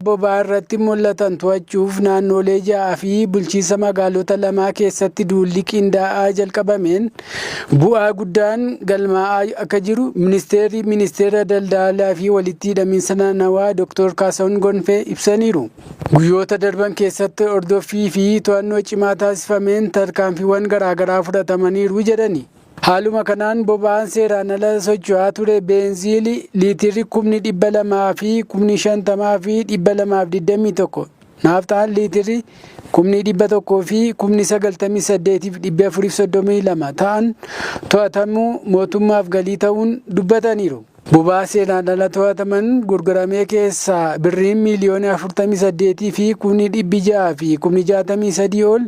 boba'aa irratti mul'atan to'achuuf naannolee ja'aa fi bulchiinsa magaalota lamaa keessatti duulli qindaa'aa jalqabameen bu'aa guddaan galmaa'aa akka jiru Ministeerri Ministeera Daldalaa fi Walitti Hidhamiinsa Naannawaa Dr. Kaasahuun Gonfee ibsaniiru. Guyyoota darban keessatti hordoffii fi to'annoo cimaa taasifameen tarkaanfiiwwan garaagaraa fudhatamaniiru jedhani. Haaluma kanaan boba'aan seeraan ala socho'aa ture beenziilii liitirri 200,000 fi 50,000 fi 221, naafxaan liitirri 100,000 fi 98,432 ta'an to'atamuu mootummaaf galii ta'uun dubbataniiru. Boba'aa seeraan ala to'ataman gurguramee keessaa birriin miiliyoona 48 fi 600,000 fi 63,000 ol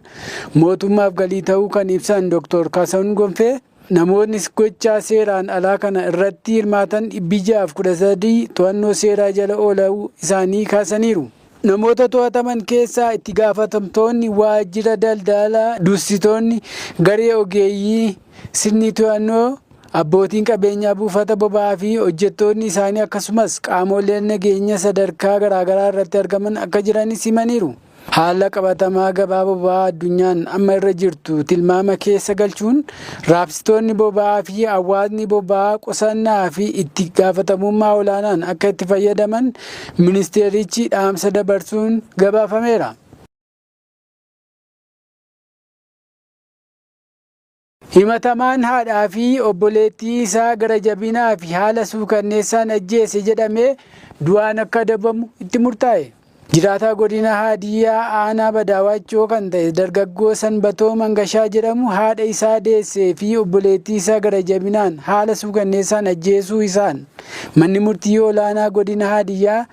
mootummaaf galii ta'uu kan ibsan Dr. Kaasahuun Gonfee, namoonni gochaa seeraan alaa kana irratti hirmaatan 613 to'annoo seeraa jala ooluu isaanii kaasaniiru. Namoota to'ataman keessaa itti gaafatamtoonni waajjira daldalaa, dursitoonni garee ogeeyyii sirni to'annoo, abbootiin qabeenyaa buufata boba'aa fi hojjettoonni isaanii, akkasumas qaamoleen nageenya sadarkaa garaagaraa irratti argaman akka jiranis himaniiru. Haala qabatamaa gabaa boba'aa addunyaan amma irra jirtu tilmaama keessa galchuun raabsitoonni boba'aa fi hawaasni boba'aa qusannaa fi itti gaafatamummaa olaanaan akka itti fayyadaman ministeerichi dhaamsa dabarsuun gabaafameera. Himatamaan haadhaa fi obboleettii isaa gara jabinaa fi haala suukanneessaan ajjeese jedhamee du'aan akka adabamu itti murtaa'e. Jiraataa godina Haadiyyaa aanaa Badaawaachoo kan ta'e dargaggoo Sanbatoo Mangashaa jedhamu haadha isaa deessee fi obboleettii isaa gara jabinaan haala suukanneessaan ajjeesuu isaan manni murtii olaanaa godina Haadiyyaa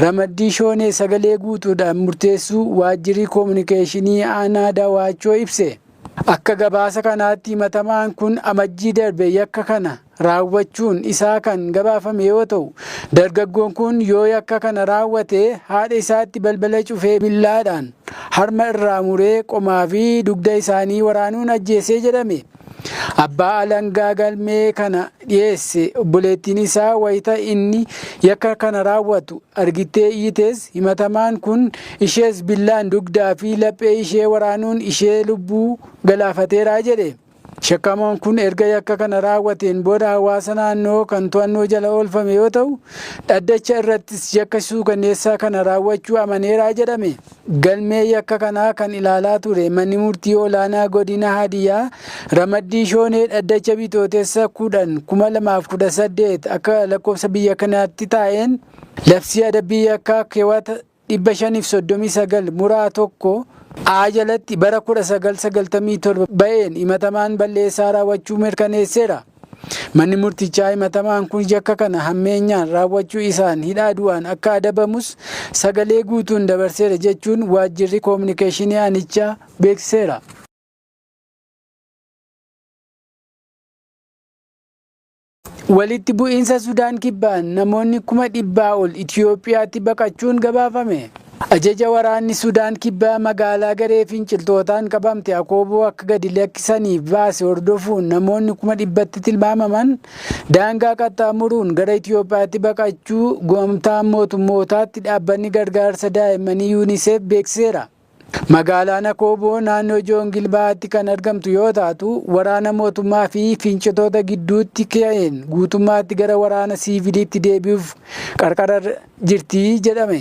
ramaddii Shoonee sagalee guutuudhaan murteessuu waajjirri koominikeeshinii aanaa Dawaachoo ibse. Akka gabaasa kanaatti himatamaan kun Amajjii darbe yakka kana raawwachuun isaa kan gabaafame yoo ta'u, dargaggoon kun yoo yakka kana raawwate haadha isaatti balbala cufee billaadhaan harma irraa muree qomaa fi dugda isaanii waraanuun ajjeesee jedhame. Abbaa alangaa galmee kana dhiyeesse obboleettiin isaa wayita inni yakka kana raawwatu argitee iyyites, himatamaan kun ishees billaan dugdaa fi laphee ishee waraanuun ishee lubbuu galaafateera jedhe. Shakkamaan kun erga yakka kana raawwateen booda hawaasa naannoo kan to'annoo jala oolfame yoo ta'u, dhaddacha irrattis yakka suukanneessaa kana raawwachuu amaneera jedhame. Galmee yakka kanaa kan ilaalaa ture manni murtii olaanaa godina Hadiyaa ramaddii Shoonee dhaddacha Bitootessa 10, 2018 akka lakkoofsa biyya kanaatti taa'een labsii adabbii yakkaa keewwata 539 muraa 1 A jalatti bara 1997 ba'een himatamaan balleessaa raawwachuu mirkaneesseera. Manni murtichaa himatamaan kun yakka kana hammeenyaan raawwachuu isaan hidhaa du'aan akka adabamus sagalee guutuun dabarseera jechuun waajjirri koominikeeshinii aanichaa beeksiseera. Walitti bu'iinsa Sudaan Kibbaan namoonni 100,000 ol Itiyoophiyaatti baqachuun gabaafame. Ajaja waraanni Sudaan Kibbaa magaalaa garee finciltootaan qabamte Akooboo akka gadi lakkisaniif baase hordofuun namoonni 100,000tti tilmaamaman daangaa qaxxaamuruun gara Itiyoophiyaatti baqachuu Gamtaa Mootummootaatti dhaabbanni gargaarsa daa'immanii UNICEF beeksiseera. Magaalaan Akooboo naannoo Joongil Bahaatti kan argamtu yoo taatu, waraana mootummaa fi fincitoota gidduutti ka'een guutummaatti gara waraana siiviliitti deebi'uuf qarqara jirti jedhame.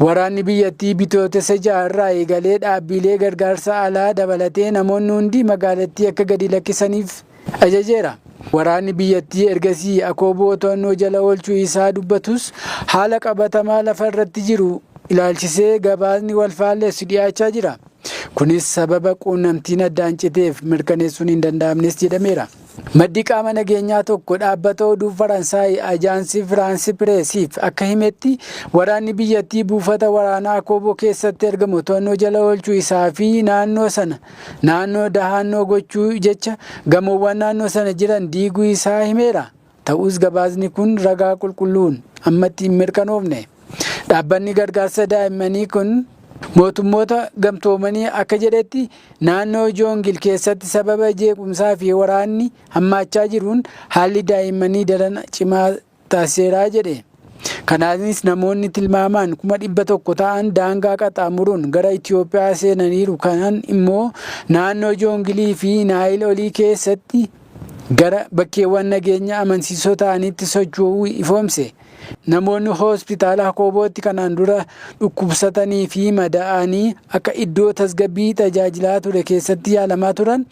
Waraanni biyyattii Bitootessa 6 irraa eegalee dhaabbilee gargaarsa alaa dabalatee namoonni hundi magaalattii akka gadi lakkisaniif ajajeera. Waraanni biyyattii ergasii Akooboo to'annoo jala oolchuu isaa dubbatus, haala qabatamaa lafa irratti jiru ilaalchisee gabaasni wal faallessu dhiyaachaa jira. Kunis sababa quunnamtiin addaan citeef mirkaneessuun hin danda'amnes jedhameera. Maddi qaama nageenyaa tokko dhaabbata oduu Faransaay Ajaansii Firaansi Pireesiif akka himetti, waraanni biyyattii buufata waraanaa Akooboo keessatti argamu to'annoo jala oolchuu isaa fi naannoo sana naannoo dahaannoo gochuu jecha gamoowwan naannoo sana jiran diiguu isaa himeera. Ta'us gabaasni kun ragaa qulqulluun ammatti hin mirkanoofne. Dhaabbanni gargaarsa daa'immanii kun mootummoota gamtoomanii akka jedhetti, naannoo Joongil keessatti sababa jeequmsaa fi waraanni hammaachaa jiruun haalli daa'immanii daran cimaa taasiseera jedhe. Kanaanis namoonni tilmaamaan 100,000 ta'an daangaa qaxxaamuruun gara Itoophiyaa seenaniiru. Kaan immoo naannoo Joongilii fi Naayil olii keessatti gara bakkeewwan nageenya amansiisoo ta'anitti socho'uu ifoomse. Namoonni hospitaala Hakoobootti kanaan dura dhukkubsatanii fi madaa'anii akka iddoo tasgabbii tajaajilaa ture keessatti yaalamaa turan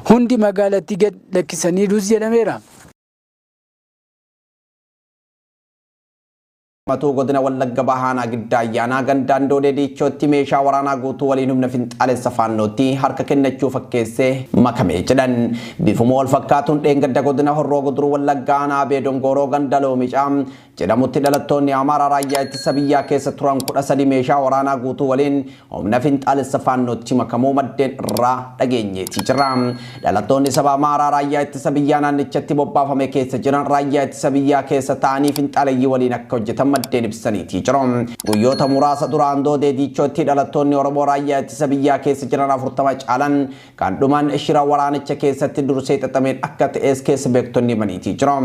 hundi magaalattii gad lakkisaniirus jedhameera. Matuu godina Wallagga Bahaa Aanaa Giddaa Ayyaanaa ganda Andoodee Diichootti meeshaa waraanaa guutuu waliin humna finxaalessa Faannootti harka kennachuu fakkeessee makame jedhan. Bifuma wal fakkaatuun dheengadda godina Horroo Guduruu Wallaggaa Aanaa Abee Dongooroo ganda Loomicaa jedhamutti dhalattoonni Amaaraa raayyaa ittisa biyyaa keessa turan 13 meeshaa waraanaa guutuu waliin humna finxaalessa Faannootti makamuu maddeen irraa dhageenyeeti jirra. Dhalattoonni saba Amaaraa raayyaa ittisa biyyaa naannichatti bobbaafame keessa jiran raayyaa ittisa biyyaa keessa ta'anii finxaaleyyii waliin akka hojjetan maddeen ibsaniiti jiru. Guyyoota muraasa dura Andoodee Diichootti dhalattoonni Oromoo raayyaa ittisa biyyaa keessa jiran 40 caalan kan dhuman shira waraanicha keessatti dursee xaxameen akka ta'es keessa beektonni himaniiti jiru.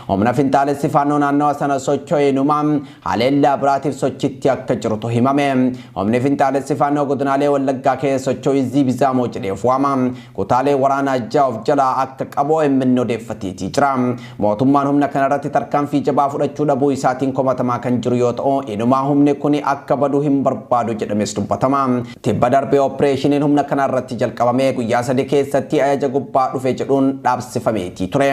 Humna finxaalessi Faannoo naannawa sana socho'eenuma haleellaa biraatiif sochitti akka jirutu himame. Humni finxaalessi Faannoo godinaalee Wallaggaa keessa socho'u Izzii Bizaamoo jedhee of waama. Kutaalee waraanaa ja'a of jalaa akka qabu OMN odeeffateeti jira. Mootummaan humna kanarratti tarkaanfii jabaa fudhachuu dhabuu isaatiin komatamaa kan jiru yoo ta'u, inumaa humni kun akka badu hin barbaadu jedhames dubbatama. Tibba darbee opereeshiniin humna kanarratti jalqabame guyyaa 3 keessatti ajaja gubbaa dhufe jedhuun dhaabsifameeti ture.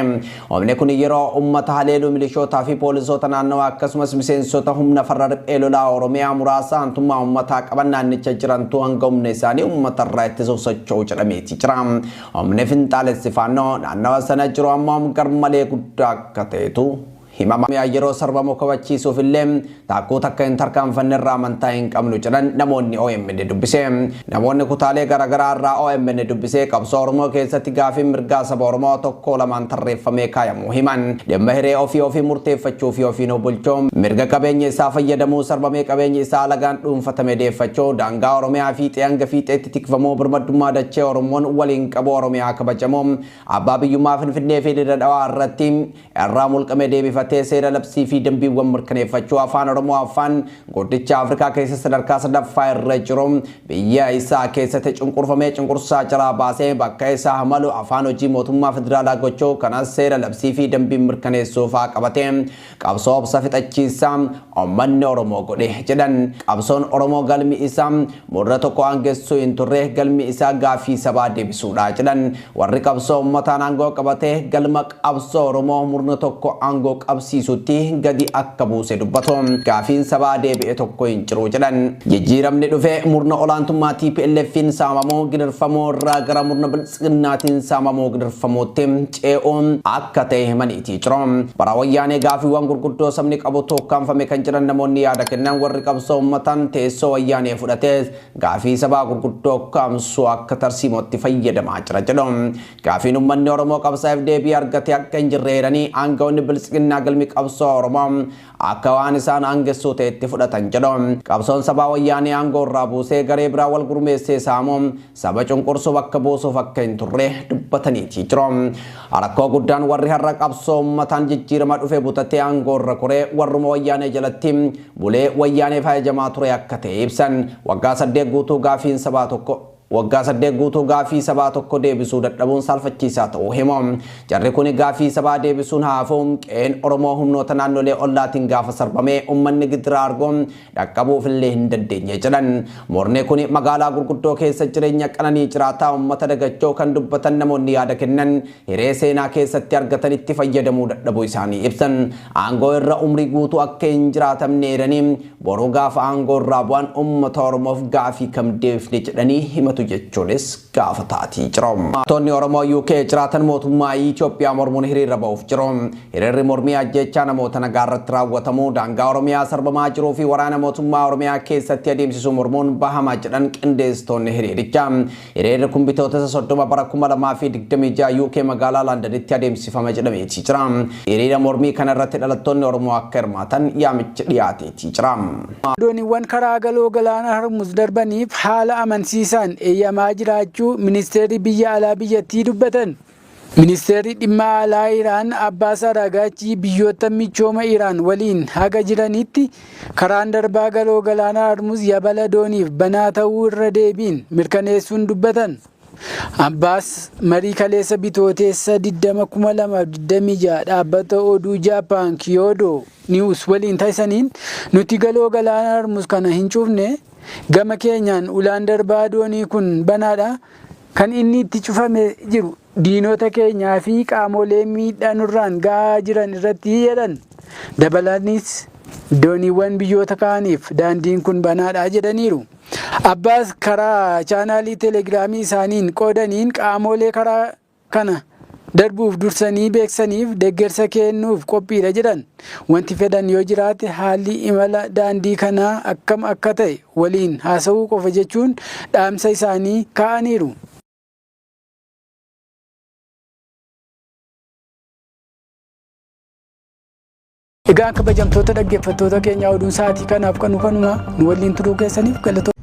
Humni kun yeroo uummata haleeluu milishootaa fi poolisoota naannawaa akkasumas miseensota humna farra riphee lolaa Oromiyaa muraasa aantummaa uummataa qaban naannicha jirantu hanga humna isaanii uummatarraa ittisuuf socho'u jedhameeti jira. Humni finxaalessi Faannoo naannawa sana jiru ammoo garmalee guddaa akka ta'etu himama. Yeroo sarbamu kabachiisuuf illee taakkuu takka hin tarkaanfanne irraa amantaa hin qabnu jedhan namoonni OMN dubbise. Namoonni kutaalee garaagaraa irraa OMN dubbise qabsoo Oromoo keessatti gaafiin mirgaa saba Oromoo tokko lamaan tarreeffamee kaayamuu himan. Dhimma hiree ofii ofii murteeffachuu fi ofiin of bulchuu, mirga qabeenya isaa fayyadamuu, sarbamee qabeenya isaa alagaan dhuunfatame deeffachuu, daangaa Oromiyaa fiixee hanga fiixeetti tikfamuu, birmadummaa dachee Oromoon waliin qabu Oromiyaa kabajamuu, abbaa biyyummaa Finfinnee fi Dirre Dhawaa irratti irraa mulqame deebifatee seera labsii fi dambiiwwan mirkaneeffachuu, afaan Oromoo afaan guddicha Afrikaa keessa sadarkaa sadaffaa irra jiru biyya isaa keessatti cunqurfamee cunqursaa jalaa baasee bakka isaa malu afaan hojii mootummaa federaalaa gochuu, kanas seera labsii fi dambiin mirkaneessuu fa'aa qabatee qabsoo obsa fixachiisaa uummanni Oromoo godhe jedhan. Qabsoon Oromoo galmi isaa murna tokko aangessuu hin turre, galmi isaa gaafii sabaa deebisuudha jedhan. Warri qabsoo uummataan aangoo qabatee galma qabsoo Oromoo murna tokko aangoo qabsiisutti gadi akka buuse dubbatu. Gaafiin sabaa deebi'e tokko hin jiru jedhan. Jijjiiramni dhufe murna olaantummaa TPLF'n saamamuu gidirfamuu irraa gara murna biltsiginnaatiin saamamuu gidirfamuutti ce'uun akka ta'e himaniiti jiru. Bara wayyaanee gaafiiwwan gurguddoo sabni qabu tokkaanfame kan jedhan namoonni yaada kennan, warri qabsoo uummataan teessoo wayyaanee fudhatee gaafii sabaa gurguddoo kaamsuu akka tarsiimootti fayyadamaa jira jedhu. Gaafiin uummanni Oromoo qabsaa'eef deebii argate akka hin jirre eeranii, aangawoonni biltsiginnaa galmi qabsoo Oromoo akka waan isaan aangessuu ta'etti fudhatan jedhu. Qabsoon sabaa wayyaanee aangoo irraa buusee garee biraa wal gurmeessee saamuu saba cunqursuu bakka buusuuf akka hin turre dubbataniiti jiru. Rakkoo guddaan warri har'a qabsoo uummataan jijjiirama dhufe butatee aangoo irra koree warruma wayyaanee jalatti bulee wayyaanee fayyadamaa ture akka ta'e ibsan. Waggaa 8 guutuu gaafii sabaa tokko deebisuu dadhabuun saalfachiisaa ta'uu himu. Jarri kun gaafii sabaa deebisuun haafuun qe'een Oromoo humnoota naannolee ollaatiin gaafa sarbamee uummanni gidiraa arguun dhaqqabuuf illee hin dandeenye jedhan. Murni kun magaalaa gurguddoo keessa jireenya qananii jiraataa uummata dagachoo kan dubbatan namoonni yaada kennan hiree seenaa keessatti argatan itti fayyadamuu dadhabuu isaanii ibsan. Aangoo irra umrii guutuu akka hin jiraatamne eeranii, boruu gaafa aangoo irraa bu'an uummata Oromoof gaafii kam deebifne jedhanii himatu jechuunis gaafataatii jiru. Toonni Oromoo UK jiraatan mootummaa Itoophiyaa mormuun hiriira ba'uuf jiru. Hiriirri mormii ajjechaa namoota nagaa irratti raawwatamu, daangaa Oromiyaa sarbamaa jiruu fi waraana mootummaa Oromiyaa keessatti adeemsisuu mormuun bahamaa jedhan qindeessitoonni hiriirichaa. Hiriirri kun bitootessa 30 bara 2026 UK magaalaa Londonitti adeemsifama jedhameeti jira. Hiriira mormii kana irratti dhalattoonni Oromoo akka hirmaatan yaamichi dhiyaateeti jira. Dooniiwwan karaa galoo galaana Hormuz darbaniif haala amansiisaan eeyyamaa jiraachuu ministeerri biyya alaa biyyattii dubbatan. Ministeerri dhimma alaa Iraan Abbaas Araagaachii biyyoota michooma Iraan waliin haga jiranitti karaan darbaa galoo galaana Hormuz yabala dooniif banaa ta'uu irra deebiin mirkaneessuun dubbatan. Abbaas marii kaleessa Bitooteessa 20, 2026 dhaabbata oduu Jaappaan Kiyoodo News waliin taasisaniin, "Nuti galoo galaana Hormuz kana hin cufne. Gama keenyaan ulaan darbaa doonii kun banaadha. Kan inni itti cufame jiru diinota keenyaa fi qaamolee miidhaa nurraan gahaa jiran irratti," jedhan. Dabalatanis dooniiwwan biyyoota kaaniif daandiin kun banaadha jedhaniiru. Abbaas karaa chaanaalii Telegiraamii isaaniin qoodaniin, qaamolee karaa kana darbuuf dursanii beeksaniif deeggarsa kennuuf qophiidha jedhan. Wanti fedhan yoo jiraate haalli imala daandii kanaa akkam akka ta'e waliin haasa'uu qofa jechuun dhaamsa isaanii kaa'aniiru. Egaa kabajamtoota dhaggeeffattoota keenya, oduun sa'aatii kanaaf kanu kanuma. Nu waliin turuu keessaniif galatoomna.